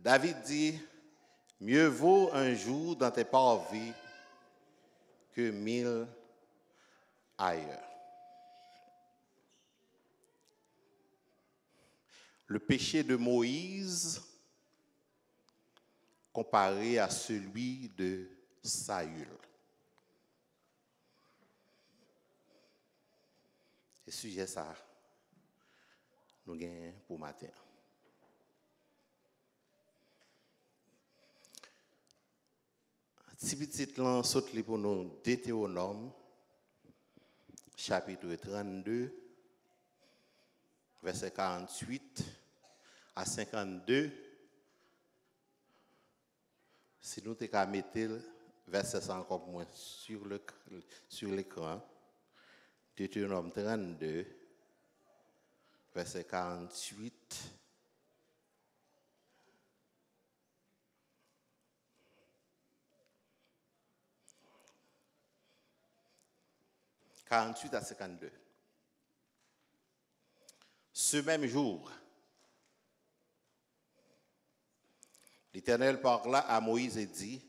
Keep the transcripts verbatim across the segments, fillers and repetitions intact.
David dit, mieux vaut un jour dans tes parvis que mille ailleurs. Le péché de Moïse comparé à celui de Saül. E sijè sa a nou genyen pou maten an. Ti pitit lan sot li pou nou Detewonòm, chapit trannde, vèsè karanntuit a senkannde. Si nou te ka mete vèsè sa ankò pou mwen sur le, sur l'écran. Deutéronome trannde, vèsè karanntuit. Karanntuit a senkannde. Ce même jour, l'Éternel parla à Moïse et dit,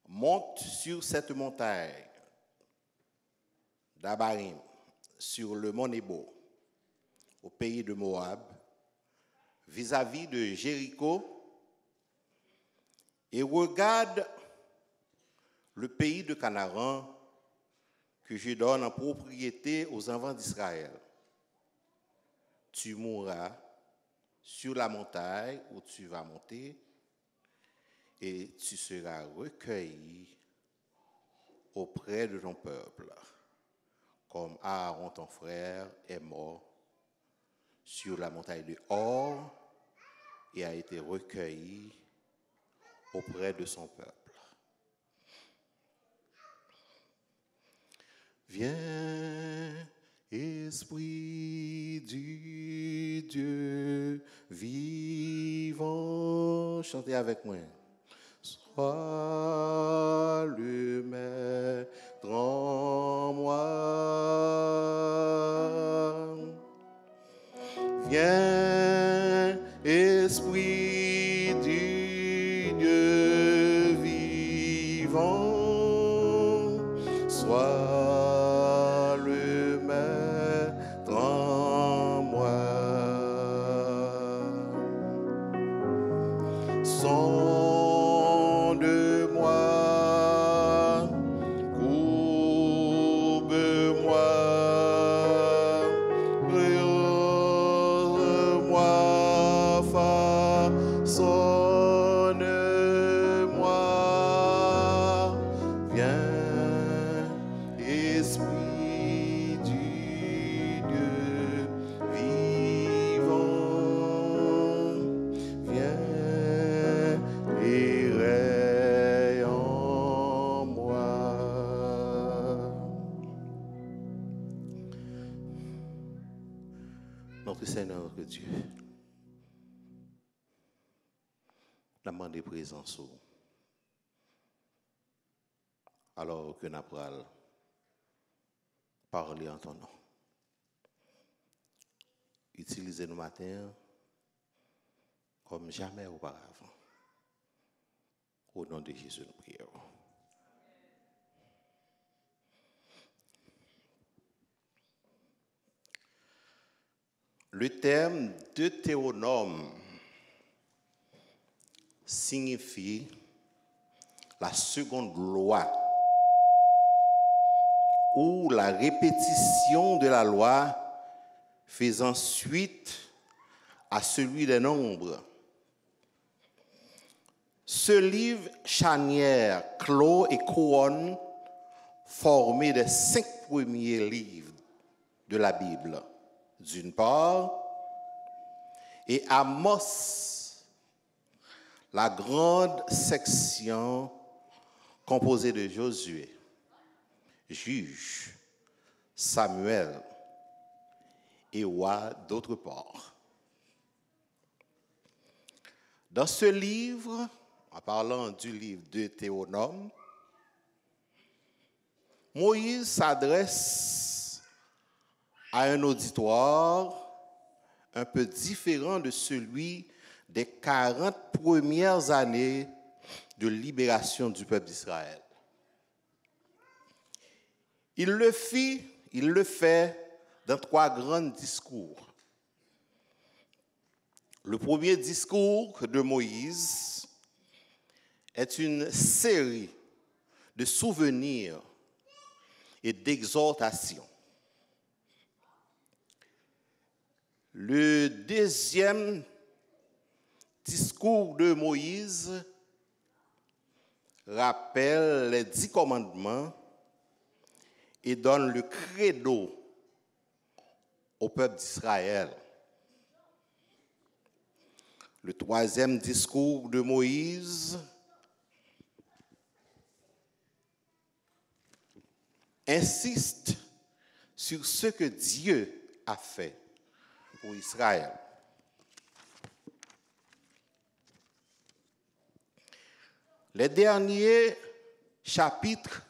monte sur cette montagne d'Abarim, sur le mont Nebo, au pays de Moab, vis-à-vis de Jéricho, et regarde le pays de Canaan que je donne en propriété aux enfants d'Israël. Tu mourras sur la montagne où tu vas monter, et tu seras recueilli auprès de ton peuple, comme Aaron ton frère est mort sur la montagne de Hor et a été recueilli auprès de son peuple. Viens, Esprit du Dieu vivant. Chantez avec moi. Sois le maître en moi. Viens, Esprit du Dieu vivant, sois le maître en moi. Sonde-moi, courbe-moi, creuse-moi, façonne-moi. Viens, Esprit du Dieu vivant, viens et règne en moi. Notre Seigneur, notre Dieu, n ap mande prezans ou alò ke n ap pral pale an ton non. Itilize nou maten an kòm jamè oparavan. O non de Jezi, nou priye w. Le terme Deutéronome signifie la seconde loi ou la répétition de la loi faisant suite à celui des Nombres. Ce livre, charnière, clou et couronne, formé des cinq premiers livres de la Bible, d'une part, et Amos, la grande section composée de Josué, Juges, Samuel et Rois, d'autre part. Dans ce livre, en parlant du livre Deutéronome, Moïse s'adresse à un auditoire un peu différent de celui des quarante premières années de libération du peuple d'Israël. Il le fit, il le fait dans trois grands discours. Le premier discours de Moïse est une série de souvenirs et d'exhortations. Le deuxième discours de Moïse rappelle les dix commandements et donne le credo au peuple d'Israël. Le troisième discours de Moïse insiste sur ce que Dieu a fait pour Israël. Les derniers chapitres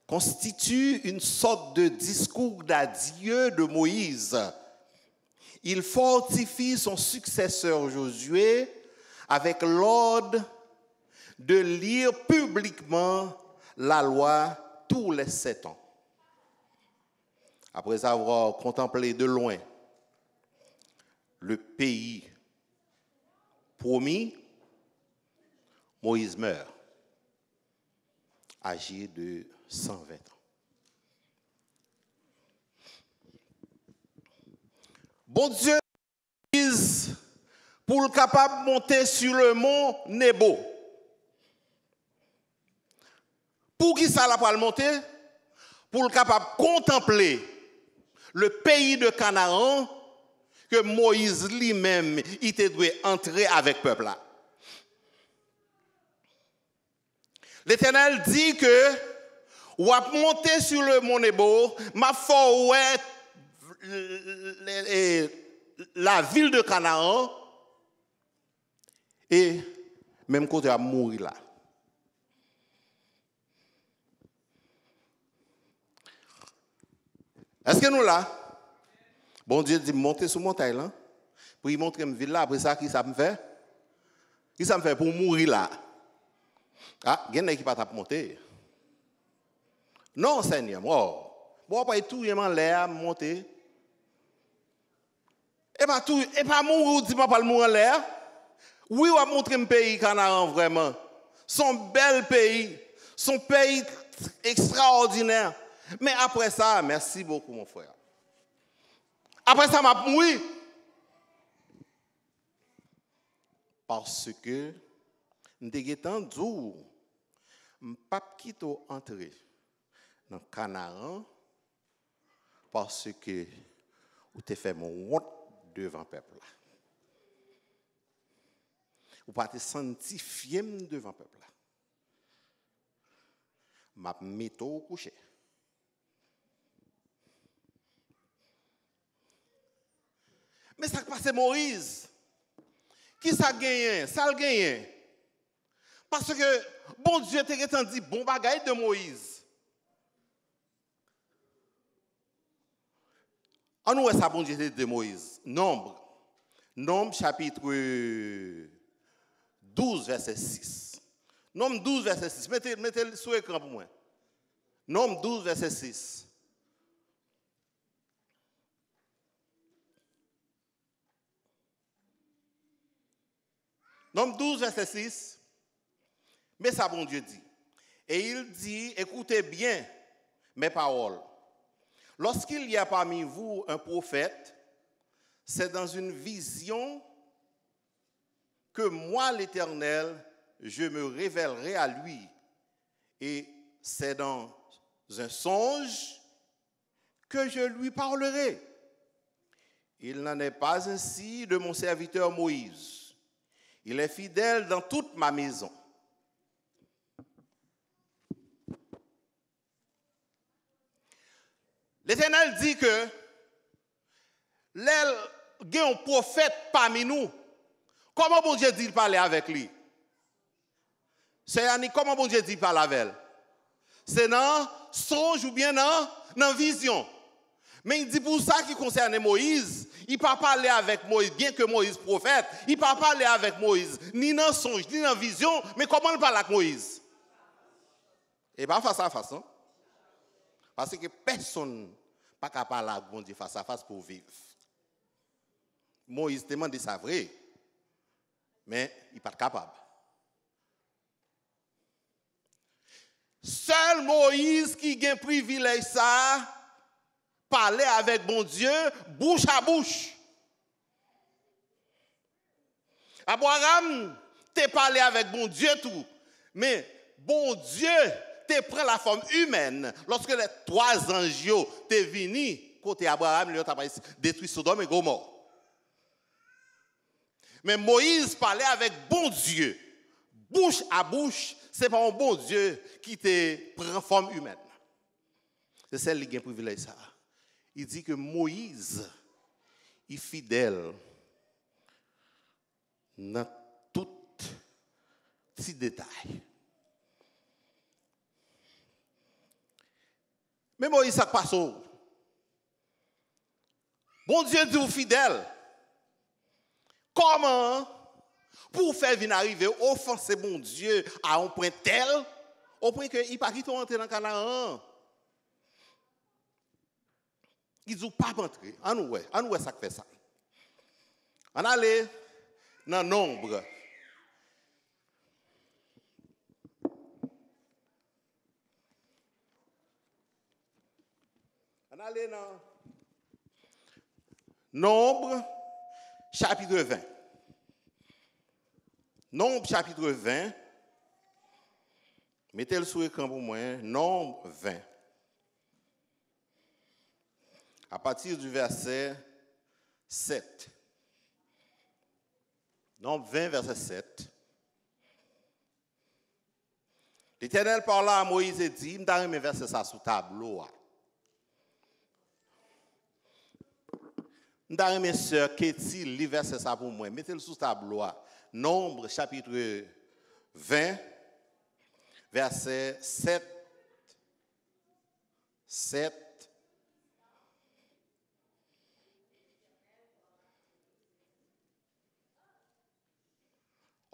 constituent une sorte de discours d'adieu de Moïse. Il fortifie son successeur Josué avec l'ordre de lire publiquement la loi tous les sept ans. Après avoir contemplé de loin le pays promis, Moïse meurt, âgé de cent vingt ans. Bondye Moïse pou l kapab monte sou le mont Nebo. Poukisa l ap pral monte? Pou l kapab kontanple le peyi de Kanaran ke Moyiz li menm li te dwe antre avèk pèp la. Letènèl di ke w ap monte sou le mont Nebo, m ap fè w wè la vil de Kanaran, e menm kote w ap mouri la. Èske nou la? Bondye di m monte sou montay lan pou li montre m vil la. Apre sa, ki sa m fè? Ki sa m fè pou mouri la? A, gen nèg ki pa t ap monte. Non, Senyè m, o. Bon, w ap touye m anlè a, m monte. E pa tou, e pa mouri w di m ap al mouri anlè a. Wi, w ap montre m peyi Kanaran vrèman. Se yon bèl peyi. Se yon peyi ekstraòdinè. Men apre sa, merci beaucoup, mon frère. Apre sa, m ap mouri. Paske m te gentan di w, m p ap kite w antre nan Kanaran, paske ou te fè m wont devan pèp la. Ou pa te sanntifye m devan pèp la. M ap mete w kouche. Men sa k pase Moyiz? Ki sa k genyen? Sa l genyen? Paske Bondye te gentan di bon bagay de Moyiz. Ann nou wè sa Bondye te di Moyiz. Nonb. Nonb chapit douz, vèsè sis. Nonb douz, vèsè sis. Mete, mete l sou ekran pou mwen. Nonb douz, vèsè sis. Nonb douz, vèsè sis. Men sa Bondye di. Et il dit, écoutez bien mes paroles. Lorsqu'il y a parmi vous un prophète, c'est dans une vision que moi, l'Éternel, je me révélerai à lui. Et c'est dans un songe que je lui parlerai. Il n'en est pas ainsi de mon serviteur Moïse. Il est fidèle dans toute ma maison. Letènèl di ke lè gen yon pwofèt pami nou, kòman Bondye di l pale avèk li? Sè Yannick, kòman Bondye di l pale avè l? Se nan sonj oubyen nan, nan vizyon. Men li di pou sa ki konsène Moyiz, li pa pale avèk Moyiz, byenke Moyiz pwofèt, li pa pale avèk Moyiz, ni nan sonj, ni nan vizyon, men kòman l pale ak Moyiz? E pa fas a fas, non. Paske pèsonn pa ka pale ak Bondye fas a fas pou w viv. Moyiz te mande sa vre, men li pa t kapab. Sèl Moyiz ki gen privilèj sa a, pale avèk Bondye bouch a bouch. Abraram te pale avèk Bondye tou, men Bondye te pran lafòm imèn lòske lè twa zanj yo te vini kote Abraram lè yo t ap detwi Sodòm e Gomò. Men Moyiz pale avèk Bondye bouch a bouch, se pa yon Bondye ki te pran fòm imèn. Se sèl li gen privilèj sa a. Li di ke Moyiz, li fidèl nan tout ti detay. Men Moyiz, sa k pase w? Bondye di w fidèl. Kòman pou w fè vin arive ofanse Bondye a yon pwen tèl, o pwen ke li pa kite w antre nan Kanaran an? Li di w p ap antre. Ann wè, ann wè sa k fè sa. Ann ale nan Nonb. Ann ale nan Nonb, chapit ven. Nonb, chapit ven. Mete l sou ekran pou mwen. Nonb ven. A pati di vèsè sèt. Nonb ven, vèsè sèt. Letènèl pale a Moyiz e di, m ta renmen vèsè sa sou tablo a. M ta renmen sè Katie li vèsè sa pou mwen. Mete l sou tablo a. Nonb, chapit ven, vèsè sèt. Sèt.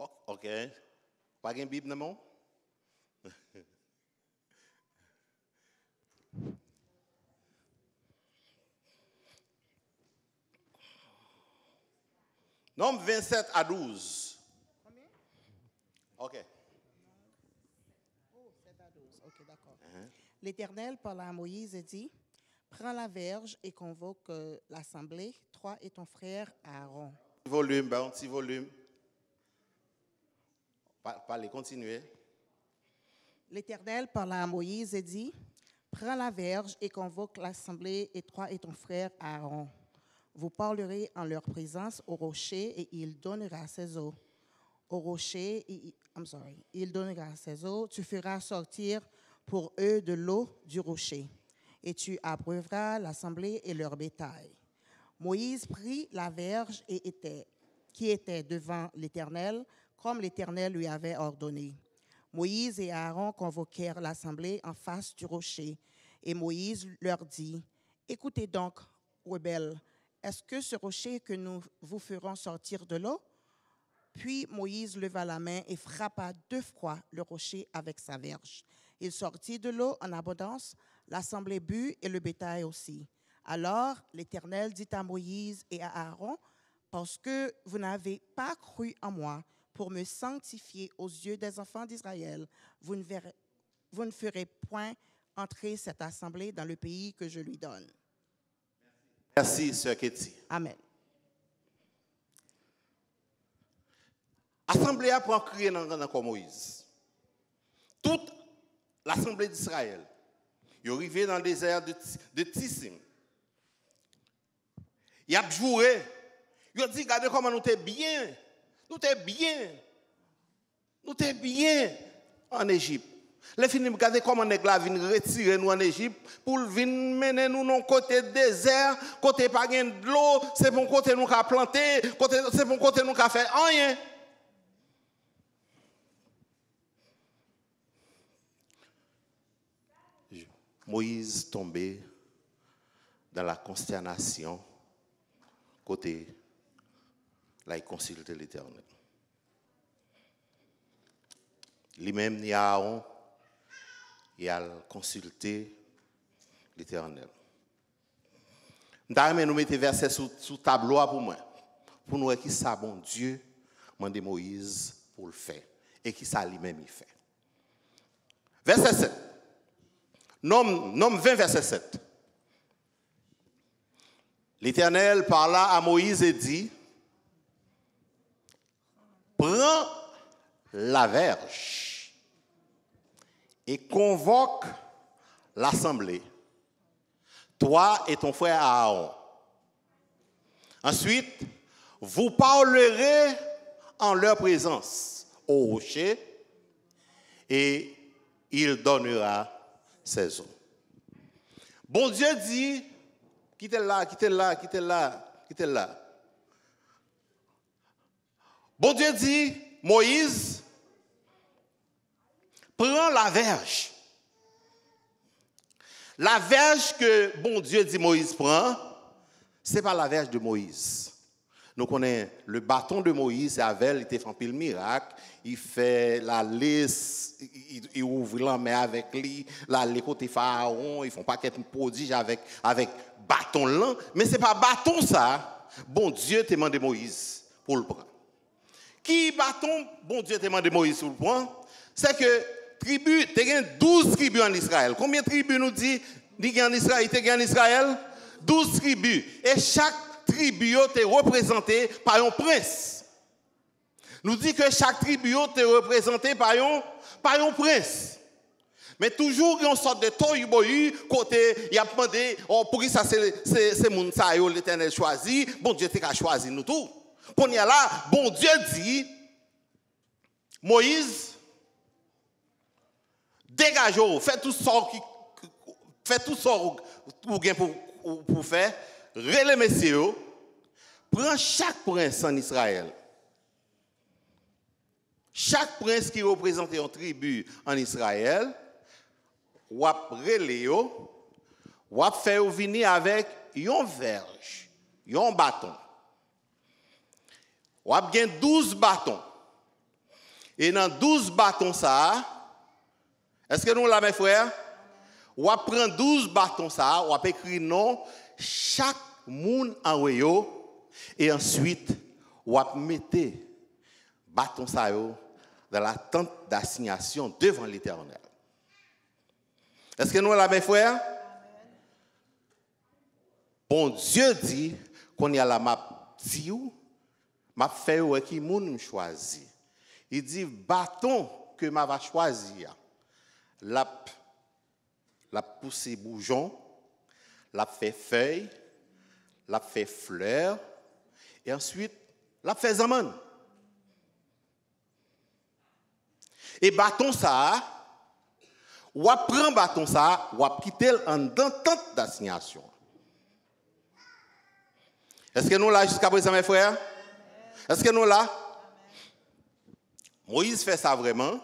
O-, ok. Pa gen Bib nan men w? Nonb ven sèt a douz. Konbyen? Ok. Oh, sèt a douz. Ok, dakò. L'Éternel parla à Moïse et dit, prends la verge et convoque euh, l'assemblée, toi et ton frère Aaron. Ti volim, ba yon ti volim. Pa-, pale, kontinye. L'Éternel parla à Moïse et dit, prends la verge et convoque l'assemblée et toi et ton frère Aaron. Vous parlerez en leur présence au rocher et il donnera ses eaux. Au rocher, il, I'm sorry, il donnera ses eaux. Tu feras sortir pour eux de l'eau du rocher et tu abreuvras l'assemblée et leur bétail. Moïse prit la verge et était, qui était devant l'Éternel, comme l'Éternel lui avait ordonné. Moïse et Aaron convoquèrent l'assemblée en face du rocher, et Moïse leur dit, écoutez donc, rebelles, est-ce que ce rocher que nous vous ferons sortir de l'eau? Puis Moïse leva la main et frappa deux fois le rocher avec sa verge. Il sortit de l'eau en abondance, l'assemblée but et le bétail aussi. Alors l'Éternel dit à Moïse et à Aaron, parce que vous n'avez pas cru en moi pour me sanctifier aux yeux des enfants d'Israël, vous ne verrez, vous ne ferez point entrer cette assemblée dans le pays que je lui donne. Mèsi, sè Katie. Amen. Asanble a pran kriye nan, nan kò Moyiz. Tout lasanble d'Israël, yo rive nan dezè de, de Sidim. Y ap joure. Yo di, gade kòman nou te byen. Nou te byen. Nou te byen ann Ejip. Lè fini, gade kòman nèg la vin retire nou ann Ejip, pou l vin mennen nou nan yon kote dezè, kote pa gen dlo, se pa yon kote nou ka plante, kote, se pa yon kote nou ka fè anyen. Moyiz tonbe dans la consternation, kote l al konsilte Letènèl. Li menm ni Aawon, y al konsilte Letènèl. M ta renmen nou mete vèsè sou, sou tablo a pou mwen, pou nou wè ki sa Bondye mande Moyiz pou l fè, e ki sa li menm li fè. Vèsè sèt. Nonm, Nonm ven, vèsè sèt. L'Éternel parla à Moïse et dit, prends la verge et convoque l'assemblée, toi et ton frère Aaron. Ensuite, vous parlerez en leur présence au rocher, et il donnera ses eaux. Bondye di, kite l la, kite l la, kite l la, kite l la. Bondye di, Moyiz, pran lavèj. Lavèj ke Bondye di Moyiz pran, se pa lavèj de Moyiz. Nou konnen le bâton de Moïse, se avè l, li te fè anpil mirak, li fè lale, li, li, li ouvri lanmè avèk li, lale kote Farawon, li fè yon pakèt pwodij avèk, avèk bâton l lan, men se pa bâton sa Bondye te mande Moyiz pou l pran. Ki bâton Bondye te mande Moyiz pou l pran? Se ke tribi, te gen douz tribi ann Izrayèl. Konbyen tribi nou di li gen ann Izrayèl, li te gen ann Izrayèl? Douz tribi. E chak tribi yo te reprezante pa yon prens. Nou di ke chak tribi yo te reprezante pa yon, pa yon prens. Men toujou gen yon sòt de toyiboyi kote y ap mande, oh, poukisa se, se, se moun sa yo Letènèl chwazi, Bondye te ka chwazi nou tou. Kounye a la, Bondye di, Moyiz, degaje w, fè tout sa w ki, fè tout sa w, ou gen pou, pou fè, rele mesye yo, pran chak prens ann Izrayèl. Chak prens ki reprezante yon tribi ann Izrayèl, w ap rele yo, w ap fè yo vini avèk yon vèj, yon bâton. W ap gen douz bâton. E nan douz bâton sa a, èske nou la, mè frè? W ap pran douz bâton sa a, w ap ekri non chak moun anwo yo, e answit, w ap mete bâton sa yo dans la tente d'assignation devant l'Éternel. Èske nou la, mè frè? Bondye di, kounye a la, m ap di w, m ap fè yo wè ki moun m chwazi. Li di, bâton que m ava chwazi a, l ap, l ap pouse boujon, l ap fè fèy, l ap fè flè, e answit, l ap fè zanmann. E bâton sa a, w ap pran bâton sa a, w ap kite l anndan tant d'assignation. Èske nou la jiskaprezan, mè frè? Èske nou la? Moyiz fè sa vrèman.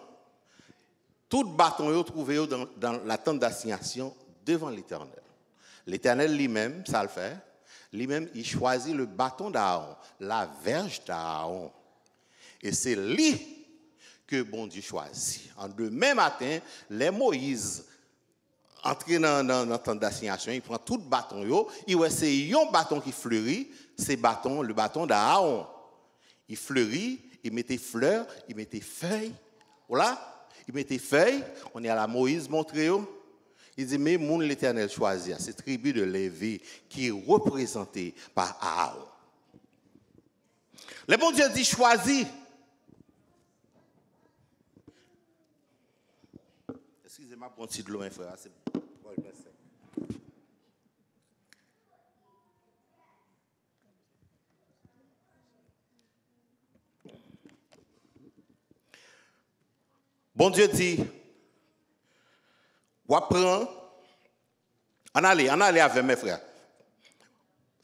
Tout bâton yo twouve yo dans, dans la tente d'assignation devant l'Éternel. Letènèl li menm, sa l fè? Li menm, li chwazi le bâton d'Aaron, la verge d'Aaron. E se li ke Bondye chwazi. An demen maten, lè Moyiz antre nan, nan, nan tant d'assignation, li pran tout bâton yo, li wè se yon bâton ki fleri, se bâton, le bâton d'Aaron. Li fleri, li mete flè, li mete fèy. Ou la? Li mete fèy, kounye a la Moyiz montre yo. Li di, men moun Letènèl chwazi a, se tribi de Levi ki reprezante pa Aaron. Lè Bondye di chwazi, eskize m, m ap pran ti dlo, men frè a, se gòj mwen sèk. Bondye di, w ap pran, ann ale, ann ale avè m, mè frè.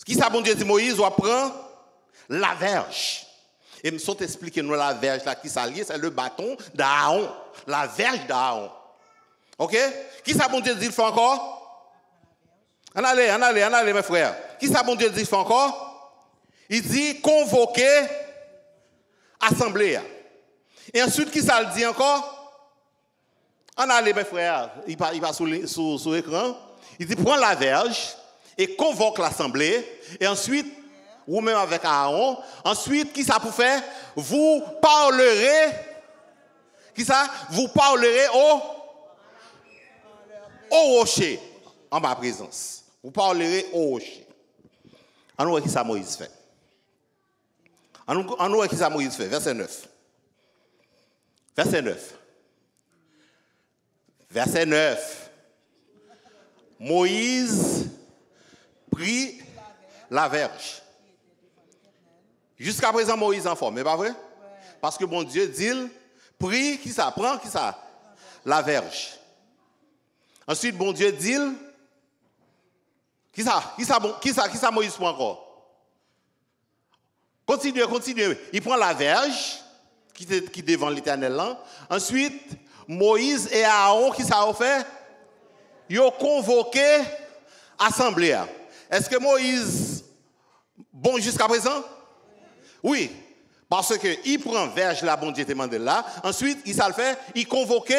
Kisa Bondye di Moyiz? W ap pran lavèj. E m sot esplike nou lavèj la, kisa l ye, se le bâton d'Aaron. Lavèj d'Aaron. Oke? Kisa Bondye di l fè ankò? Ann ale, ann ale, ann ale, mes frères. Kisa Bondye di fè ankò? Li di konvoke asanble a. E answit, kisa l di ankò? Ann ale, mes frères, li pa, li pa sou, li- sou, sou ekran. Li di pran lavèj e konvòk lasanble. E answit, ou menm avèk Aaron. Answit, kisa pou fè? Vous parlerez. Kisa? Vous parlerez au, au rocher en ma présence. Vous parlerez au rocher. Ann wè kisa Moyiz fè. Ann, ann wè kisa Moyiz fè. Vèsè nèf. Vèsè nèf. Vèsè nèf. Moyiz pri lavèj. Jiska prezan, Moyiz anfòm, e pa vre? Paske Bondye di l, pri, kisa? Pran, kisa? Lavèj. Answit, Bondye di l, kisa? Kisa, bon, kisa, kisa Moyiz pran ankò? Kontinye, kontinye. Li pran lavèj ki te, ki devan Letènèl lan. Answit, Moyiz e Aaron, kisa yo fè? Yo konvoke asanble a. Èske Moyiz bon jiska prezan? Wi. Paske li pran vèj la Bondye te mande l la. Answit, li sa l fè? Li konvoke,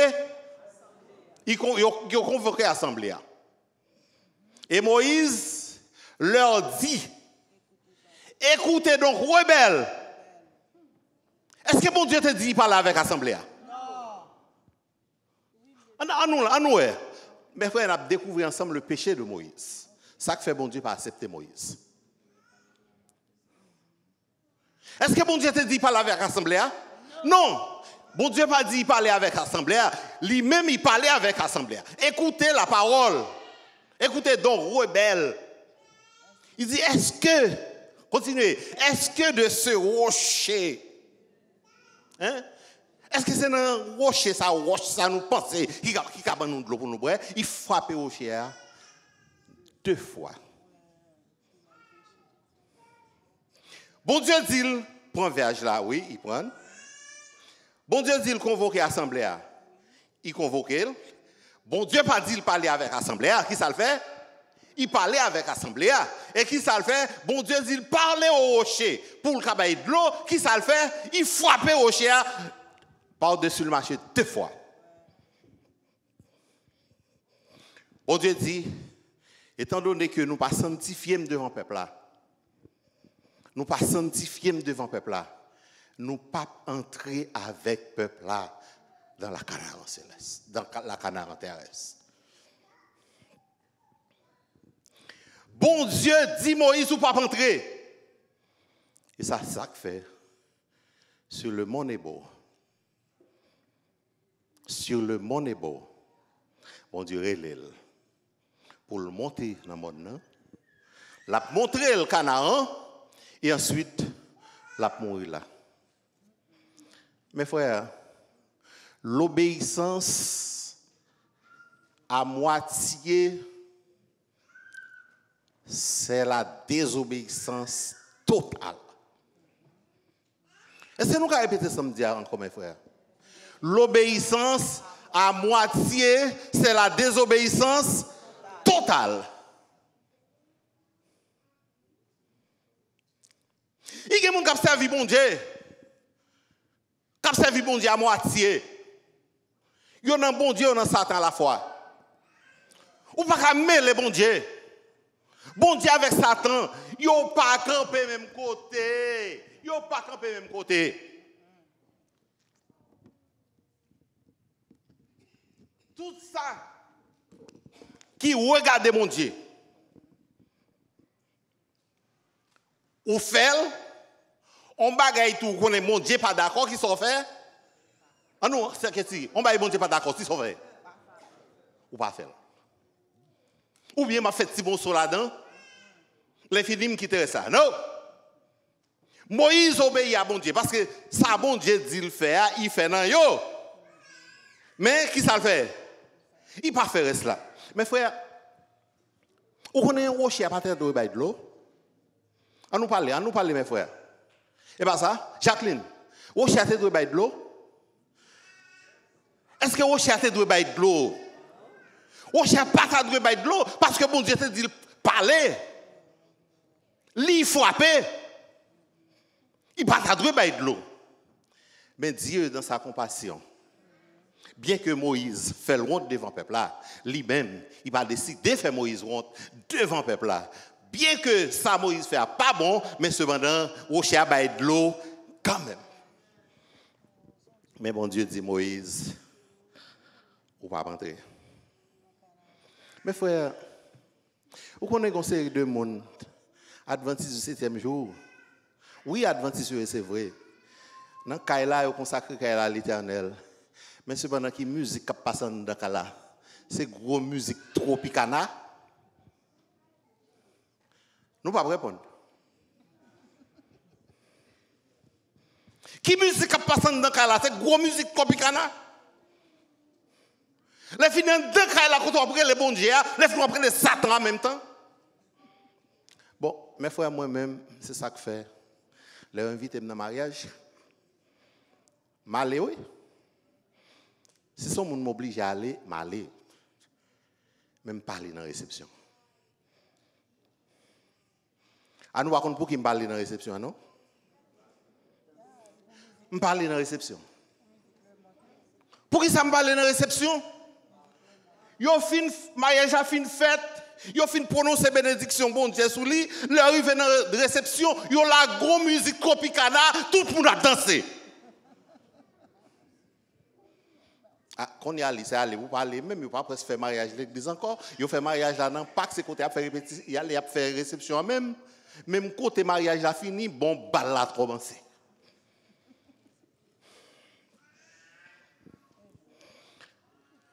li kon- yo, yo konvoke asanble a. Et Moïse leur dit, écoutez donc, rebelles. Èske Bondye te di li pale avèk asanble a? Ann, ann nou, ann nou wè. Mes frères, n ap dekouvri ansanm le péché de Moïse. Sa k fè Bondye pa aksepte Moyiz. Èske Bondye te di pale avèk asanble a? Non. Bondye pa di pale avèk asanble a. Li menm, li pale avèk asanble a. Écoutez la parole. Écoutez donc, rebelles. Li di, èske, kontinye, èske de ce rocher, hein? Èske se nan woche sa, wòch sa nou panse ki ka, ki ka ban nou dlo pou nou bwè? Li frape woche a de fwa. Bondye di l pran vèj la, wi, li pran l. Bondye di l konvoke asanble a, li konvoke l. Bondye pa di l pale avèk asanble a, kisa l fè? Li pale avèk asanble a. E kisa l fè? Bondye di l pale o woche pou l ka bay dlo, kisa l fè? Li frape woche a pa desi l mache de fwa. Bondye di, etandone ke nou pa sanntifye m devan pèp la, nou pa sanntifye m devan pèp la, nou p ap antre avèk pèp la dans la Canaan céleste, dans la Canaan terrestre. Bondye di Moyiz, ou p ap antre. E sa, sa k fè, sur le mont Nebo, sur le mont Nebo, Bondye rele l pou l monte nan mòn nan. L ap montre l Kanaan, e answit, l ap mouri la. Mes frères, l'obéissance à moitié, c'est la désobéissance totale. Èske nou ka repete sa m di a ankò, mes frères? L'obéissance à moitié, c'est la désobéissance totale. I gen moun k ap sèvi Bondye, k ap sèvi Bondye a mwatye. Yo nan Bondye, yo nan Satan alafwa. Ou pa ka mele Bondye. Bondye avèk Satan, yo pa kanpe menm kote. Yo pa kanpe menm kote. Tout sa ki regade Bondye, ou fè l, on bagay tou ou konnen Bondye pa dakò, kisa w fè? An nou, sè Keti, on bagay Bondye pa dakò, kisa w fè? Ou pa fè l. Oubyen m ap fè ti moso ladan, lè fini m kite rès la. Non! Moyiz obeyi a Bondye, paske sa Bondye di l fè a, li fè nan yo. Men, kisa l fè? Li pa fè rès la. Mes frères, ou konnen woche a pa t dwe bay dlo? An nou pale, an nou pale, mes frères. E pa sa? Jacqueline, woche a te dwe bay dlo? Èske woche a te dwe bay dlo? Woche a pa ta dwe bay dlo, paske Bondye te di l, pale. Li frape. Li pa ta dwe bay dlo. Men Dye, dans sa konpasyon, byenke Moyiz fè l wont devan pèp la, li menm, li pa deside fè Moyiz wont devan pèp la. Byenke sa Moyiz fè a pa bon, men sepandan, woche a bay dlo kanmenm. Men Bondye di Moyiz, "Ou p ap antre." Men frè, ou konnen gen yon seri de moun, Advantis di setyèm jou. Wi, Advantis yo ye, se vre. Nan kay la, yo konsakre kay la a Letènèl. Men sepandan, ki mizik k ap pase anndan kay la? Se gwo mizik Tropicana? Nou p ap reponn. Ki mizik k ap pase anndan kay la? Se gwo mizik Tropicana? Lè fini anndan kay la, kote w ap rele Bondye a, lè fini w ap rele Satan an menm tan. Bon, men frè, mwen menm, se sa k fè, lè yo envite m nan maryaj, m ale, wi. Si se yon moun m oblije ale, m ale. Men m pa ale nan resepsyon. A, nou pa konn pouki m pa ale nan resepsyon an, non? M pa ale nan resepsyon. Poukisa m pa ale nan resepsyon? Yo fin, maryaj la fin fèt, yo fin pwononse benediksyon Bondye sou li. Lè yo rive nan resepsyon, yo lage yon mizik Tropicana, tout moun ap danse. A, kounye a, li se ale pou pale, menm yo pa prèske fè maryaj legliz ankò. Yo fè maryaj la nan pak, se kote y ap fè repeti-, y ale, y ap fè resepsyon an menm. Menm kote maryaj la fini, bon, bal la kòmanse.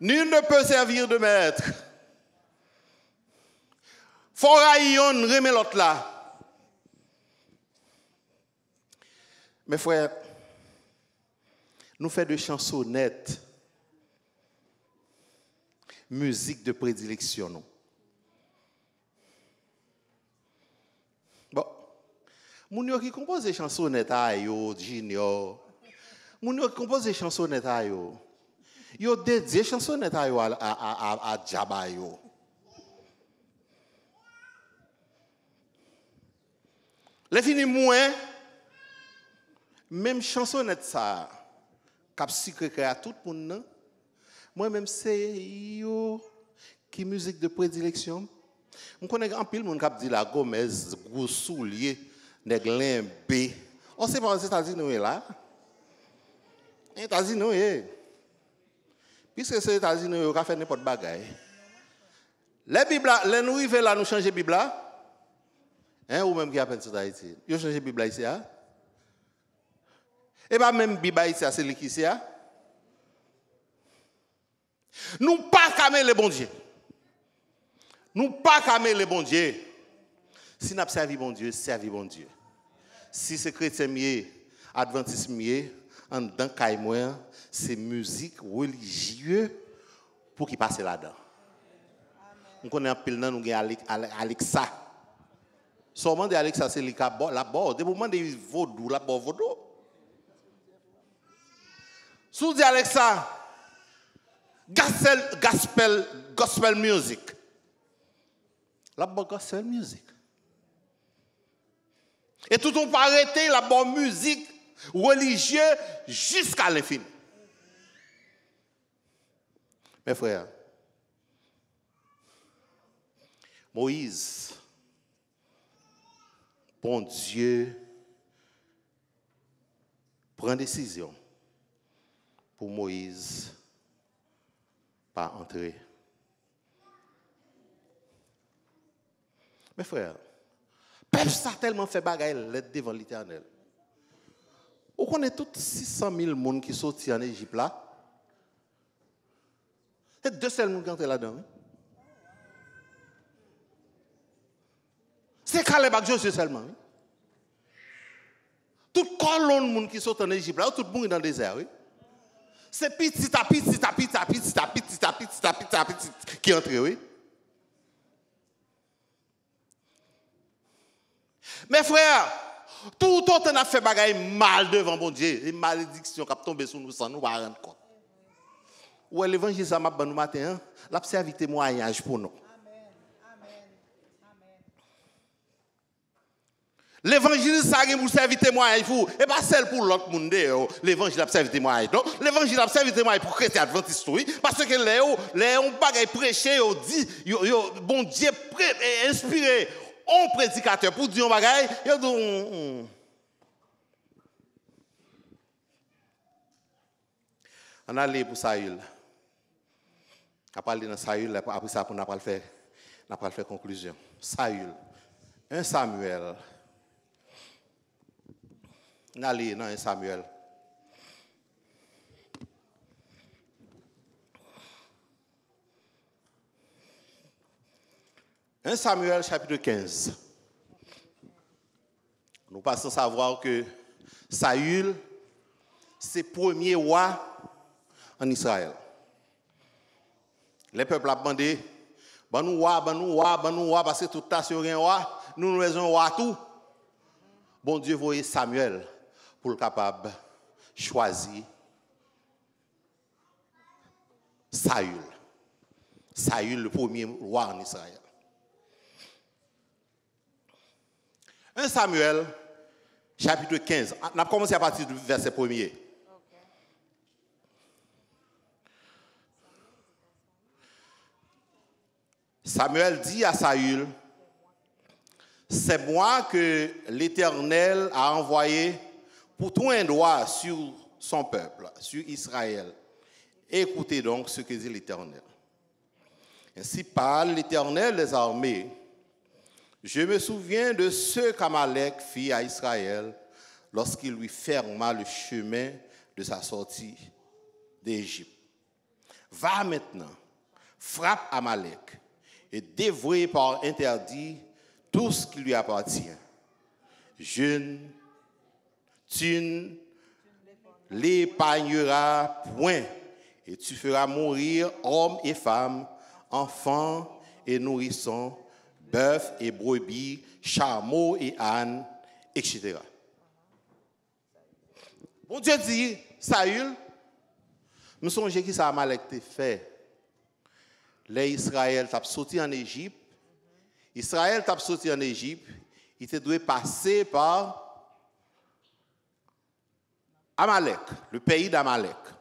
Nul ne peut servir deux maîtres. Fò w rayi yonn, renmen lòt la. Men frè, nou fè de chansonèt mizik de predileksyon nou. Bon, moun yo ki konpoze chansonèt a yo, Junior, moun yo ki konpoze chansonèt a yo, yo dedye chansonèt a yo a, a, a, a, a dyab a yo. Lè fini, mwen, menm chansonèt sa a, k ap sikre kè a tout moun nan, mwen menm, se yo ki mizik de predileksyon m. M konnen gen anpil moun k ap di la, Gomez, gwo soulye, nèg lenbe. Ò, se pa Ozetazini w ye la? Etazini w ye. Piske se Etazini w ye, w ka fè nenpòt bagay. Lè Bib la, lè nou rive la, nou chanje Bib la. Hein, ou menm ki apèn sot Ayiti. Yo chanje Bib la isi a. E pa menm Bib Ayiti a, se li ki isi a. Nou pa ka mele Bondye. Nou pa ka mele Bondye. Si n ap sèvi Bondye, sèvi Bondye. Si se kretyen m ye, advantis m ye, anndan kay mwen an, se mizik relijye pou ki pase ladan. M konnen anpil nan nou gen Ale-, Ale-, Alexa. Sa w mande Alexa, se li k ap ba w, l ap ba w. Depi w mande vodou, l ap ba w vodou. Si w di Alexa, gospel, gospel, gospel music, l ap ba w gospel music. E tout ou pa rete, l ap ba w mizik relijye jiska lenfini. Men frè, Moyiz, Bondye pran desizyon pou Moyiz pa antre. Men frè, pèp sa tèlman fè bagay lèd devan Letènèl. Ou konnen tout sis san mil moun ki soti ann Ejip la? Se de sèl moun ki antre ladan, wi. Se Kalèb ak Jozye sèlman, wi. Tout kòlonn moun ki sot ann Ejip la, yo tout mouri nan dezè a, wi. Se pitit a pitit a pitit a pitit a pitit a pitit a pitit a pitit ki antre, wi. Men frè, toutotan n ap fè bagay mal devan Bondye, e malediksyon k ap tonbe sou nou san nou pa rann kont. Ou wè levanjil sa m ap ban nou maten an, l ap sèvi temwayaj pou nou. Levanjil sa gen pou sèvi temwayaj pou ou. E pa sèl pou lòt moun deyò levanjil ap sèvi temwayaj, non. Levanjil ap sèvi temwayaj pou kretyen advantis tou, wi. Paske lè yo, lè yon bagay preche, yo di, yo, yo, Bondye pre, e, enspire yon predikatè pou di yon bagay, yo di, "Hmm, hmm." Ann ale pou Sayil. N ap pale nan Sayil, apre sa pou n ap pral fè, n ap pral fè konklizyon. Sayil. En Samyèl. N ale nan en Samyèl. En Samyèl, chapitre quinze. Nou pa san savwa ke Sayil se premye wa ann Izrayèl. Lè pèp la ap mande, "Ban nou wa, ban nou wa, ban nou wa, paske tout nasyon yo gen wa, nou, nou bezwen wa tou." Bondye voye Samyèl pou l kapab chwazi Sayil. Sayil, le premye wa ann Izrayèl. En Samyèl, chapitre quinze. N ap kòmanse apati de vèsè premye. Samuel dit à Saül, c'est moi que l'Éternel a envoyé pour trouver un droit sur son peuple, sur Israël. Écoutez donc ce que dit l'Éternel. Ainsi parle l'Éternel des armées. Je me souviens de ce qu'Amalek fit à Israël lorsqu'il lui ferma le chemin de sa sortie d'Égypte. Va maintenant, frappe Amalek et dévore par interdit tout ce qui lui appartient. Je ne, tu ne l'épargneras point, et tu feras mourir hommes et femmes, enfants et nourrissons, bœufs et brebis, chameaux et ânes, et cetera. Bondye di Sayil, "M sonje ki sa Amalèk te fè lè Izrayèl t ap soti ann Ejip. Izrayèl t ap soti ann Ejip, li te dwe pase pa Amalèk, le peyi d'Amalèk.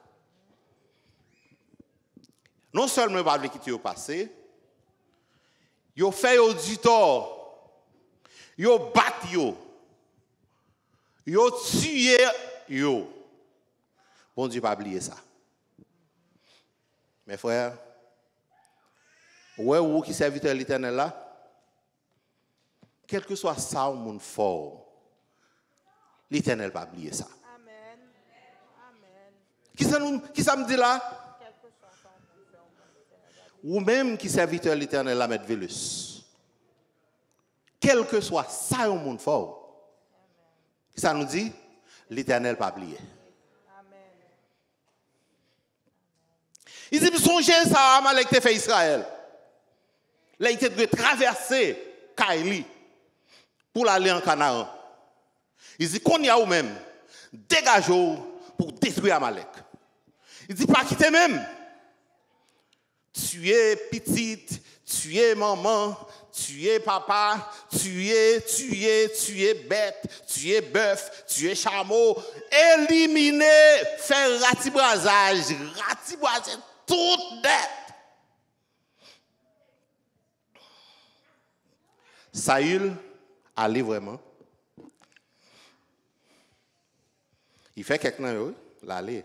Non sèlman yo pa vle kite yo pase, yo fè yo ditò, yo bat yo, yo tiye yo." Bondye pa bliye sa. Mes frères, ou wè ou ki sèvitè Letènèl la, kèlkeswa sa yon moun fè w, Letènèl pa bliye sa. Amen. Amen. Kisa nou, kisa m di la? Ou menm ki sèvitè Letènèl la, mèt Velus, kèlkeswa sa yon moun fè w, kisa nou di? Letènèl pa bliye. Amen. Li di, "M sonje sa Amalèk te fè Izrayèl lè li te dwe travèse kay li pou l ale an Kanaran." Li di, "Kounye a ou menm, degaje w pou w detwi Amalèk." Li di, "Pa kite menm. Tiye pitit, tiye manman, tiye papa, tiye, tiye, tiye bèt, tiye bèf, tiye chamo, elimine, fè ratibrazaj, ratibwaze tout nèt." Sayil ale vrèman. Li fè kèk nan yo, wi. L ale.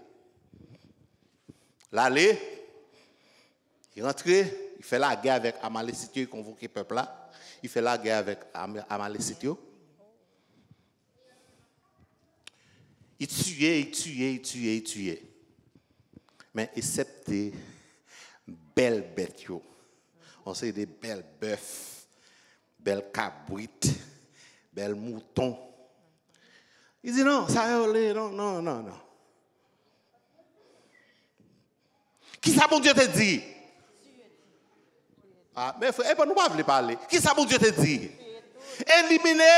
L ale. Li rantre, li fè lagè avèk Amalesit yo, li konvoke pèp la. Li fè lagè avèk Am-, Amalesit yo. Li tiye, li tiye, li tiye, li tiye. Men eksepte bèl bèt yo. Yon seri de bèl bèf, bèl kabrit, bèl mouton. Li di, "Non, sa yo le, non, non, non, non." Kisa Bondye te di? Ah, men frè, epa nou pa vle pale. Kisa Bondye te di? Elimine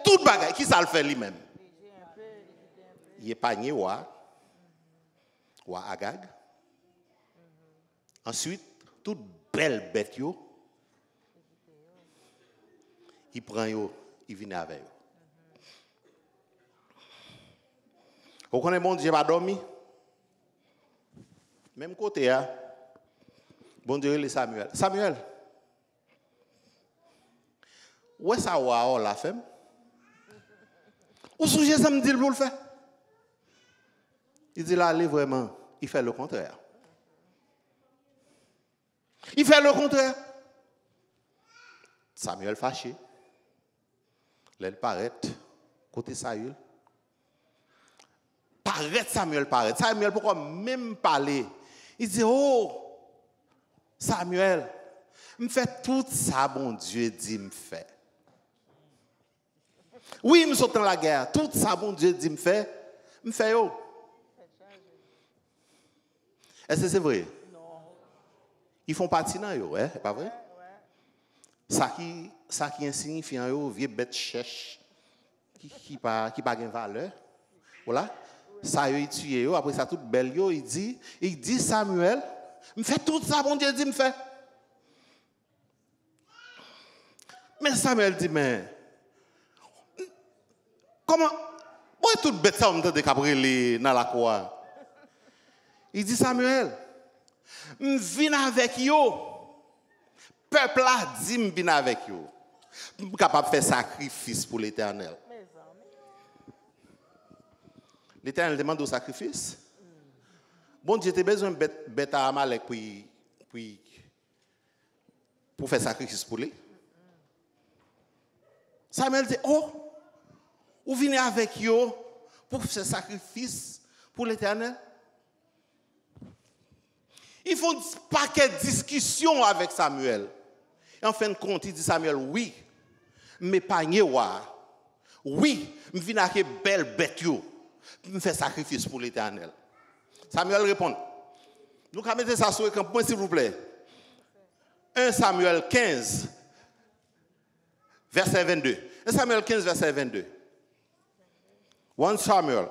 tout bagay. Kisa l fè li menm? Li epanye wa, wa Agag. Answit, tout bèl bèt yo, li pran yo, li vini avè yo. Ou konnen Bondye pa dòmi? Menm kote a, Bondye rele Samyèl. Samyèl, ou wè sa wa a w la fè m? Ou sonje sa m di l pou l fè? Li di l ale vrèman, li fè lekontrè. Li fè lekontrè. Samyèl fache. Lè l parèt kote Sayil, parèt Samyèl parèt. Samyèl poko menm pale. Li di, "O, Samyèl, m fè tout sa Bondye di m fè. Wi, m sot nan lagè a. Tout sa Bondye di m fè, m fè yo." Èske se vre? Li fè yon pati nan yo, wi, e pa vre? Sa ki, sa ki ensiyifyan yo, vye bèt chèch ki, ki pa, ki pa gen valè. Vwala. Sa yo, li tiye yo. Apre sa, tout bèl yo, li di, li di Samyèl, "M fè tout sa Bondye di m fè." Men Samyèl di, "Men, kòman, bon, e tout bèt sa yo m tande k ap rele nan lakou a?" Li di, "Samyèl, m vin avèk yo. Pèp la di m vin avèk yo. M kapab fè sakrifis pou Letènèl." Letènèl te mande w sakrifis? Bondye te bezwen bèt, bèt a Amalèk pou l, pou l, pou fè sakrifis pou li? Samyèl di, "O, ou vini avèk yo pou fè sakrifis pou Letènèl?" Li fè yon pakèt diskisyon avèk Samyèl. E an fen de kont, li di Samyèl, "Wi, m epanye wa a. Wi, m vin ak bèl bèt yo. M fè sakrifis pou Letènèl." Samyèl reponn. Nou ka mete sa sou ekran pou mwen, silvouplè? En Samyèl kenz, vèsè vennde. En Samyèl kenz, vèsè vennde. One Samuel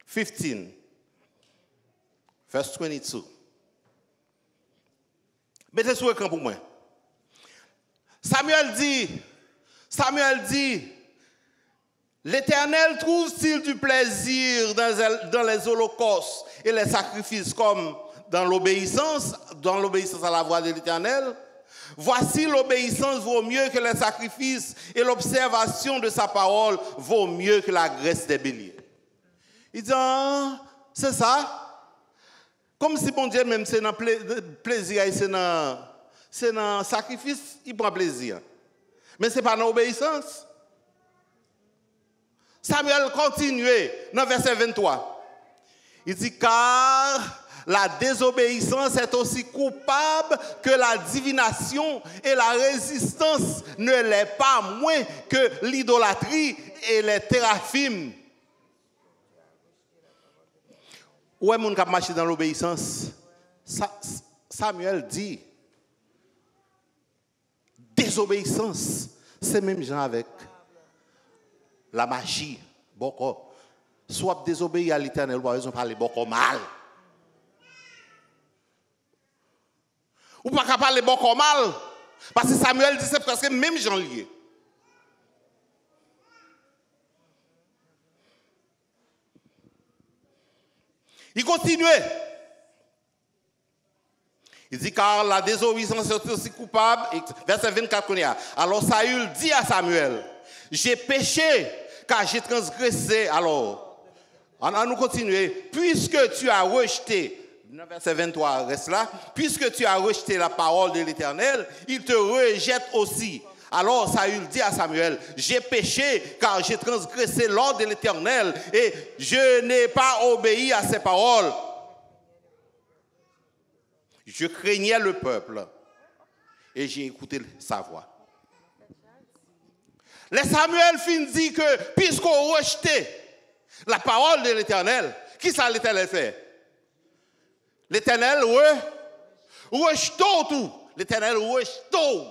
fifteen, verse twenty-two. Mete sou ekran pou mwen. Samyèl di, Samyèl di, L'Éternel trouve-t-il du plaisir dans, dans les holocaustes et les sacrifices comme dans l'obéissance, dans l'obéissance à la voix de l'Éternel? Voici, l'obéissance vaut mieux que les sacrifices, et l'observation de sa parole vaut mieux que la graisse des béliers. Li di, ah, se sa. Kòmsi Bondye menm se nan ple-, plezi a, se nan, se nan sakrifis li pran plezi a. Men se pa nan obeyisans. Samyèl kontinye nan vèsè venntwa. Li di, car la désobéissance est aussi coupable que la divination, et la résistance ne l'est pas moins que l'idolâtrie et les téraphim. Ou wè moun k ap mache nan lobeyisans, sa, Samyèl di, dezobeyisans, se menm jan avèk lamaji, bòkò. Si w ap dezobeyi a Letènèl, ou pa bezwen pale bòkò mal. Ou pa ka pale bòkò mal, paske Samyèl di se prèske menm jan l ye. Li kontinye. Li di, car la désobéissance est aussi coupable. Vèsè vennkat kounye a. Alors Saül dit à Samuel, j'ai péché, car j'ai transgressé. Alors, ann, ann nou kontinye. Puisque tu as rejeté, nan vèsè venntwa rès la, puisque tu as rejeté la parole de l'Éternel, il te rejette aussi. Alors Saül dit à Samuel, j'ai péché, car j'ai transgressé l'ordre de l'Éternel, et je n'ai pas obéi à ses paroles. Je craignais le peuple, et j'ai écouté sa voix. Lè Samyèl fin di ke, puisque w rejte la parole de l'Éternel, kisa Letènèl fè? Letènèl re-, rejte w tou. Letènèl rejte w.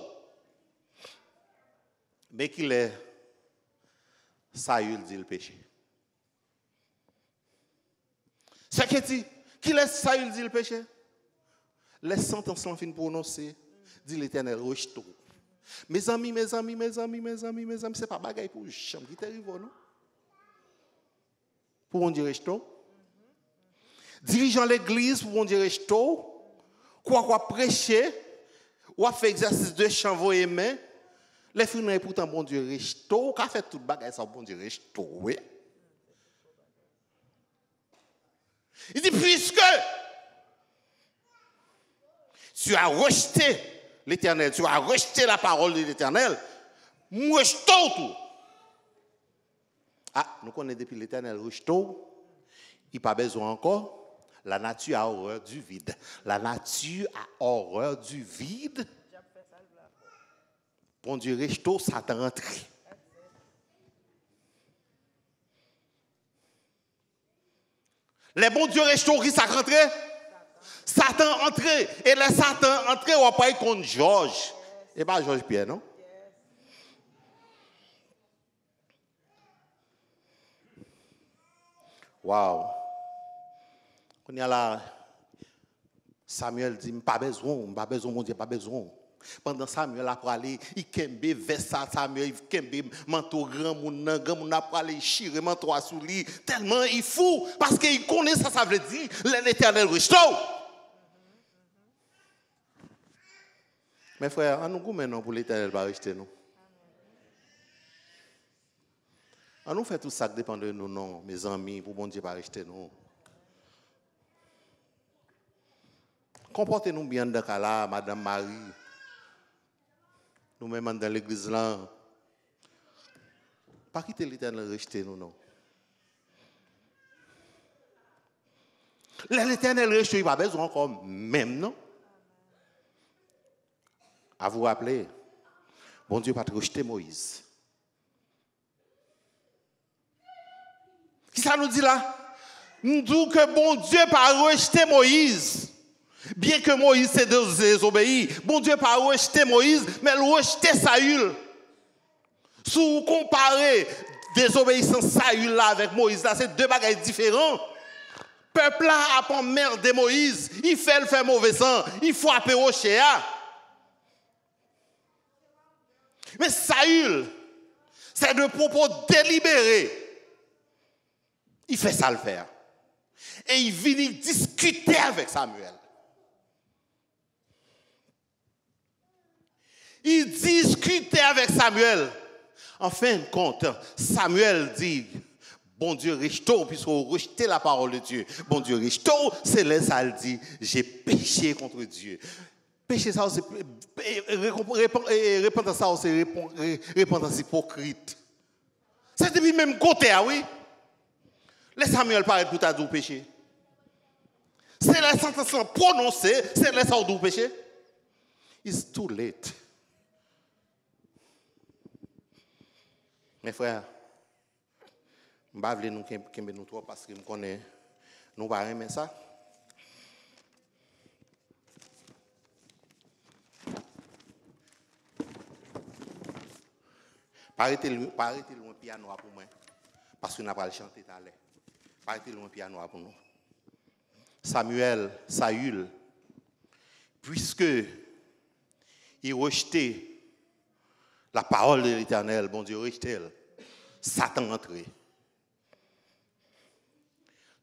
Men kilè Saül di l peche? Sè Keti, kilè Saül di l peche? Lè santans lan fin pwononse, di Letènèl rejte w. Mezanmi, mezanmi, mezanmi, mezanmi, mezanmi, se pa bagay pou w janm kite rive w, non. pou Bondye rejte w. Dirijan legliz pou Bondye rejte w. Kwa w ap preche, w ap fè egzèsis de chan voye men. Lè fini an, epoutan Bondye rejte w. Ou ka fè tout bagay sa, Bondye rejte w, wi. Il dit, puisque tu as rejeté l'Éternel, tu as rejeté la parole de l'Éternel, m rejte w tou. Ah, nou konnen depi Letènèl rejte w, li pa bezwen ankò. La nature a horreur du vide. La nature a horreur du vide. Bondye rejte w, Satan antre. Lè Bondye rejte w, kisa k antre? Satan antre. E lè Satan antre, w ap pral konn Jòj. E pa Jòj Pyè, non? Waw. Kounye a la, Samyèl di, "M pa bezwen w, m pa bezwen w, Bondye pa bezwen w." Pandan Samyèl ap prale, li kenbe vès sa, Samyèl, li kenbe manto granmoun nan, granmoun nan ap prale, li chire manto a sou li. Tèlman li fou, paske li konnen sa sa vle di, lè Letènèl rejte w. Men frè, ann nou goumen non pou Letènèl pa rejte nou. Ann nou fè tout sa k depann de nou non, mezanmi, pou Bondye pa rejte nou. Konpòte nou byen anndan kay la, madanm, mari. Nou menm anndan legliz lan. Pa kite Letènèl rejte nou non. Lè Letènèl rejte w, li pa bezwen w ankò menm non. A vous rappeler, Bondye pa t rejte Moyiz. Kisa nou di la? M di w ke Bondye pa rejte Moyiz. Byen ke Moyiz te de- dezobeyi, Bondye pa rejte Moyiz, men l rejte Sayil. Si w konpare dezobeyisans Sayil la avèk Moyiz la, se de bagay diferan. Pèp la ap anmède Moyiz, li fè l fè move san, li frape woche a. Men Sayil, se de pwopo delibere, li fè sa l fè a. E li vini diskite avèk Samyèl. Li diskite avèk Samyèl. An fen de kont, Samyèl di, Bondye rejte w, puisque w rejte la parole de Dieu. Bondye rejte w, se lè sa l di, j'ai péché contre Dieu. Peche sa yo se, e, e, rekonp- repan- e, e, repantans sa yo se repon- re- repantans ipokrit. Se depi menm kote a, wi. Lè Samyèl parèt pou ta di w peche. Se lè santans lan pwononse, se lè sa w di w peche. It's too late. Men frè, m pa vle nou ken- kenbe nou twòp paske m konnen nou pa renmen sa. Pa rete lwen, pa rete lwen pyano a pou mwen, paske n a pral chante talè. Pa rete lwen pyano a pou nou. Samyèl, Sayil, puisque il rejetait la parole de l'Éternel, Bondye rejte l, Satan antre.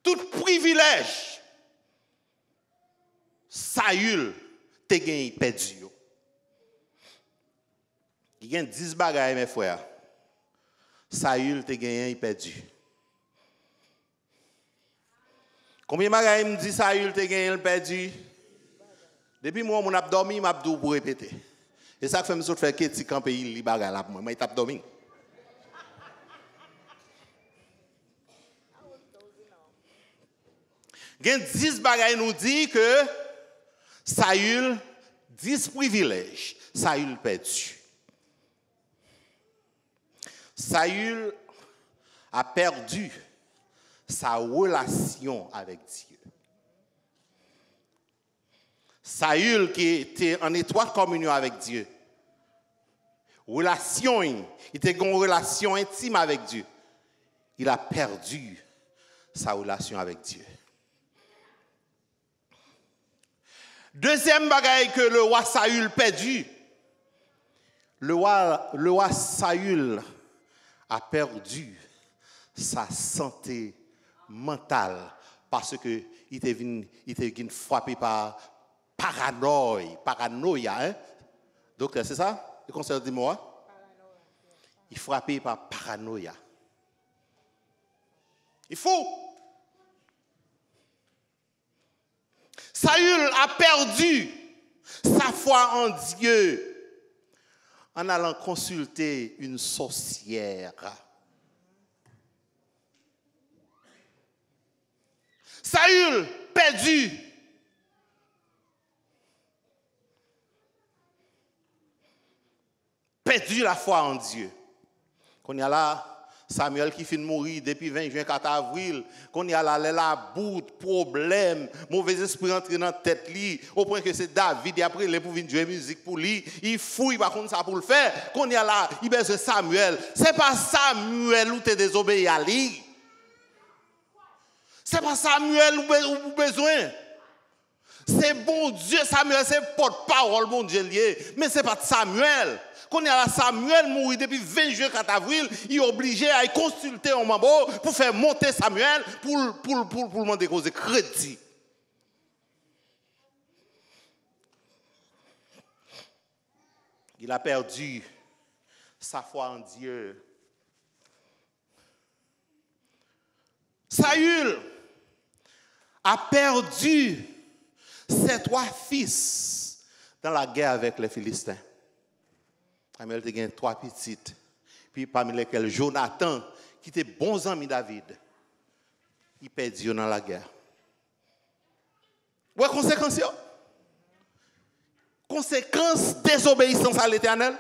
Tout privilèj Sayil te genyen, li pèdi yo. Li gen dis bagay, men frè, Sayil te genyen, li pèdi. Konbyen bagay m di Sayil te genyen, l pèdi? Depi m wè yon moun ap dòmi, m ap di w pou repete. E sa k fè m sot fè Keti kanpe, li li bagay la pou mwen. Mwen t ap dòmi. Gen dis bagay nou di ke Sayil, dis privilèj Sayil pèdi. Sayil a pèdi sa relasyon avèk Dye. Sayil ki te an etwat kominyon avèk Dye. Relasyon, li te gen yon relasyon entim avèk Dye. Il a perdu sa relasyon avèk Dye. Dezyèm bagay ke le wa Sayil pèdi, le wa, le wa Sayil a pèdi sa sante mantal, paske li te vin, li te vin frape pa paranòy, paranoya, hein? Doktè, se sa? E konsa yo di mo a? Li frape pa paranoya. Li fou. Saül a perdu sa foi en Dieu en allant consulter une sorcière. Saül pèdi. Pèdi lafwa an Dye. Kounye a la, Samuel ki fin mouri depi ven jen, kat avril, kounye a la, lè labout, pwoblèm, movèzespri antre nan tèt li, opwen ke se David y ap rele pou vin jwe mizik pou li, li fou, li pa konn sa pou l fè. Kounye a la, li bezwen Samuel. Se pa Samuel ou te dezobeyi a li. Se pa Samuel ou be-, ou bezwen. Se Bondye, Samuel se pòtpawòl Bondye l ye, men se pa t Samuel. Kounye a la, Samuel mouri depi ven jen, kat avril, li oblije al konsilte yon manbo pou fè monte Samuel, pou l, pou l, pou l, pou l mande koze kredi. Il a perdu sa foi en Dieu. Saül a perdu ses trois fils dans la guerre avec les Philistins. Samuel te gen twa pitit, pi pami lesquels Jonathan, ki te bon zanmi David, li pèdi yo nan lagè. Ou wè konsekans yo? Konsekans désobéissance à l'Éternel.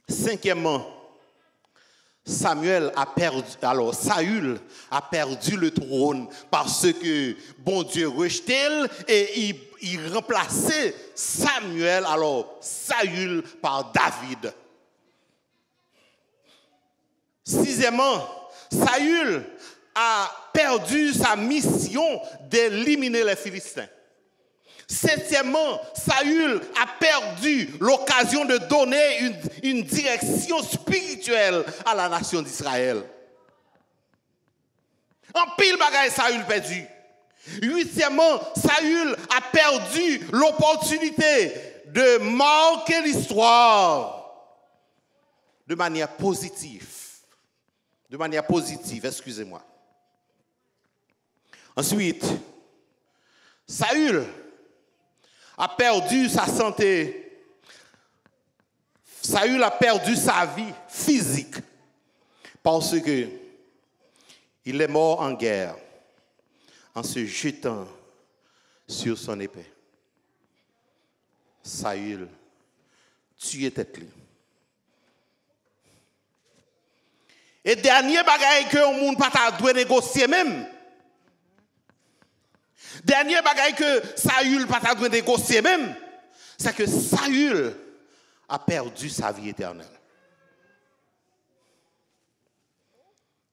Cinquièmement, Samuel a perdu, alors Saül a perdu le trône parce que Bondye rejte l e li, li ranplase Samuel, alors Saül, par David. Sixièmement, Saül a perdu sa mission d'éliminer les Philistins. Septièmement, Saül a perdu l'occasion de donner une, une direction spirituelle à la nation d'Israël. Anpil bagay Saül pèdi. Huitièmement, Saül a perdu l'opportunité de marquer l'histoire de manière positive. De manière positive, excusez-moi. Ensuite, Saül a perdu sa santé. Saül a perdu sa vie physique parce que il est mort en guerre en se jetant sur son épée. Saül tiye tèt li. E dènye bagay ke yon moun pa ta dwe negosye menm, dènye bagay ke Saül pa ta dwe negosye menm, c'est que Saül a perdu sa vie éternelle.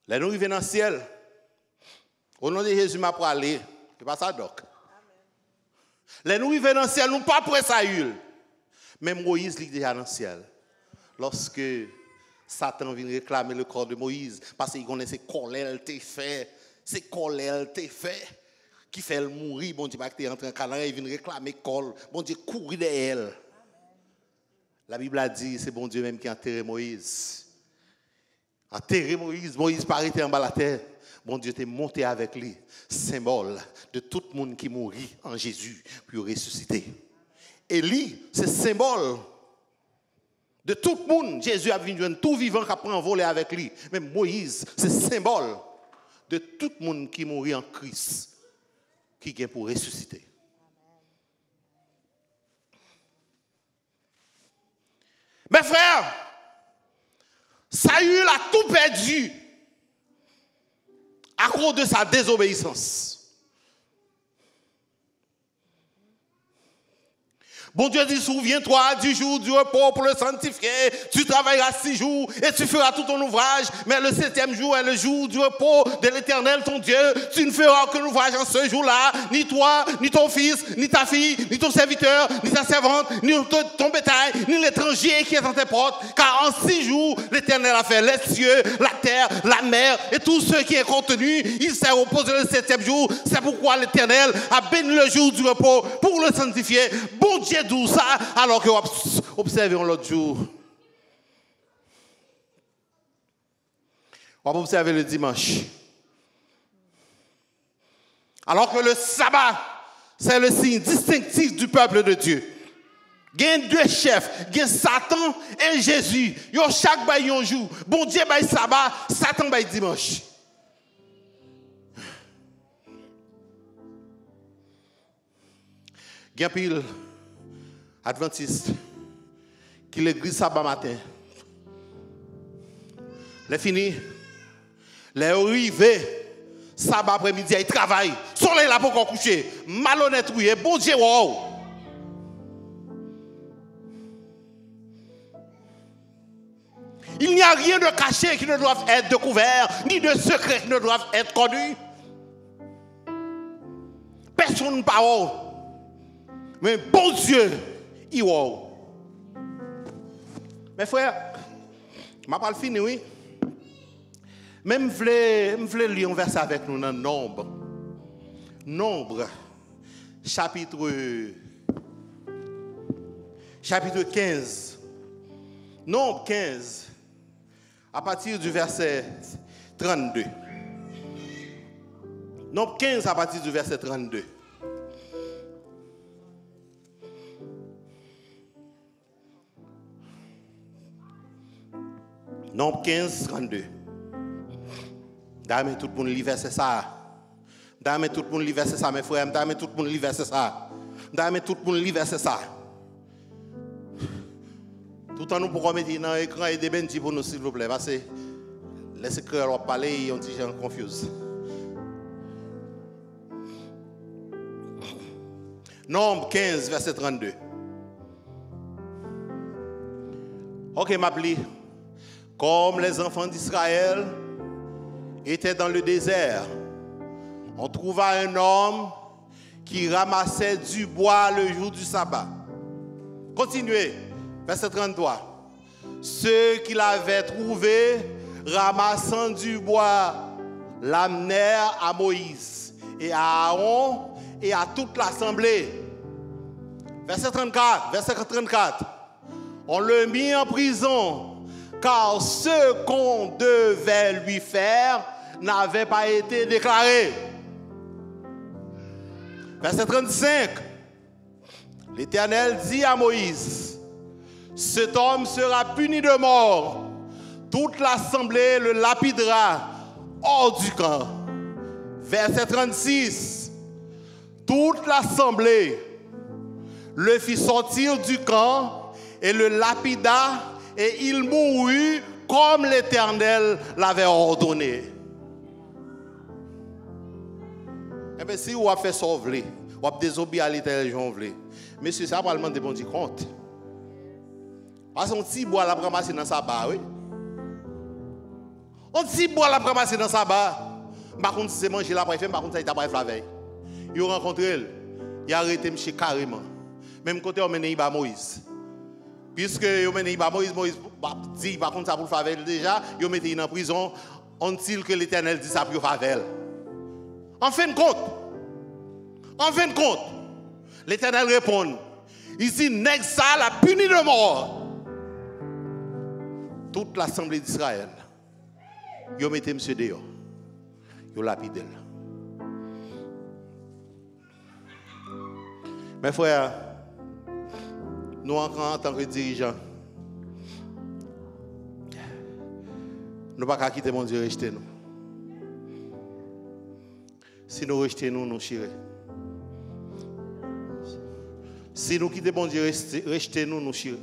Lè nou rive nan syèl, o non de Jezi, m ap prale. Se pa sa, Dòk. Lè nou rive nan syèl, nou pa pre Saül. Men Moyiz, li deja nan syèl. Lòske Satan vin reklame le corps de Moïse, paske li konnen se kòlè l te fè, se kòlè l te fè, ki fè l mouri, Bondye pa te antre an Kanan, li vin reklame kò l, Bondye kouri dèyè l. Labib la di, se Bondye menm ki antere Moyiz. Antere Moyiz, Moyiz pa rete anba latè. Bondye te monte avèk li, senbòl de tout moun ki mouri an Jezi pou yo resisite. Eli se senbòl de tout moun Jezi ap vin jwenn tou vivan k ap pran anvole avèk li. Men Moyiz se senbòl de tout moun ki mouri an Kris, ki gen pou resisite. Mes frères, Saül a tout perdu à cause de sa désobéissance. Bondye di, souviens-toi du jour du repos pour le sanctifier. Tu travailleras six jours et tu feras tout ton ouvrage, mais le septième jour est le jour du repos de l'Éternel, ton Dieu. Tu ne feras aucun ouvrage en ce jour-là, ni toi, ni ton fils, ni ta fille, ni ton serviteur, ni ta servante, ni ton, ton bétail, ni l'étranger qui est dans tes portes. Car en six jours, l'Éternel a fait les cieux, la terre, la mer et tout ce qui est contenu. Il s'est reposé le septième jour. C'est pourquoi l'Éternel a béni le jour du repos pour le sanctifier. Bondye di w sa, alò ke w ap s-, obsève yon lòt jou. W ap obsève le dimanch. Alors que le sabbat, c'est le signe distinctif du peuple de Dieu. Gen de chèf, gen Satan e Jezi. Yo chak bay yon jou. Bondye bay saba, Satan bay dimanch. Gen anpil advantis ki legliz saba maten. Lè fini, lè yo rive, saba aprèmidi a, y travay. Solèy la poko kouche. Malonèt ou ye, Bondye wè w. Il n'y a rien de caché qui ne doive être découvert, ni de secret qui ne doive être connu. Pèsonn pa wè w, men Bondye, i wè w. Men frè, m ap al fini, wi. Men m vle, m vle li yon vèsè avèk nou nan Nonb. Nonb, chapit, chapit kenz. Nonb kenz, à partir du verset trente-deux. Nonb kenz, à partir du verset trente-deux. Nonb kenz, trannde. M ta renmen tout moun li vèsè sa a. M ta renmen tout moun li vèsè sa a, men frè, m ta renmen tout moun li vèsè sa a. M ta renmen tout moun li vèsè sa a. Toutan nou poko mete nan ekran, ede Benji pou nou, silvouplè, paske lè se kreyòl w ap pale, yon ti jan confuse. Nonb kenz, vèsè trannde. Ok, m ap li. Comme les enfants d'Israël étaient dans le désert, on trouva un homme qui ramassait du bois le jour du sabbat. Continuez, verset trente-trois. Ceux qui l'avaient trouvé ramassant du bois l'amenèrent à Moïse et à Aaron et à toute l'assemblée. Verset trente-quatre, verset trente-quatre. On le mit en prison, car ce qu'on devait lui faire n'avait pas été déclaré. Verset trente-cinq. L'Éternel dit à Moïse, cet homme sera puni de mort. Toute l'assemblée le lapidera hors du camp. Verset trente-six. Toute l'assemblée le fit sortir du camp et le lapida, et il mourut comme l'Éternel l'avait ordonné. Enben, si w ap fè sa w vle, w ap dezobi a Letènèl jan w vle, mesye sa a pral mande Bondye kont. Paske yon ti bwa l ap ranmase nan saba, wi. Yon ti bwa l ap ranmase nan saba. M pa konn si se manje l ap pral fè, m pa konn sa li ta pral fè avè l. Yo rankontre l, y arete misye kareman. Menm kote yo mennen li ba Moyiz. Piske yo mennen li ba Moyiz, Moyiz pa, di li pa konn sa pou l fè avè l deja, yo mete li nan prizon, until ke Letènèl di sa pou yo fè avè l. An fen de kont, an fen de kont, Letènèl reponn, li di, nèg sa l ap pini de mò. Tout lasanble d'Izrayèl, yo mete misye deyò. Yo lapide l. Men frè, nou ankò antanke dirijan, nou pa ka kite Bondye rejte nou. Si nou rejte nou, nou chire. Si nou kite Bondye rejte, rejte nou, nou chire.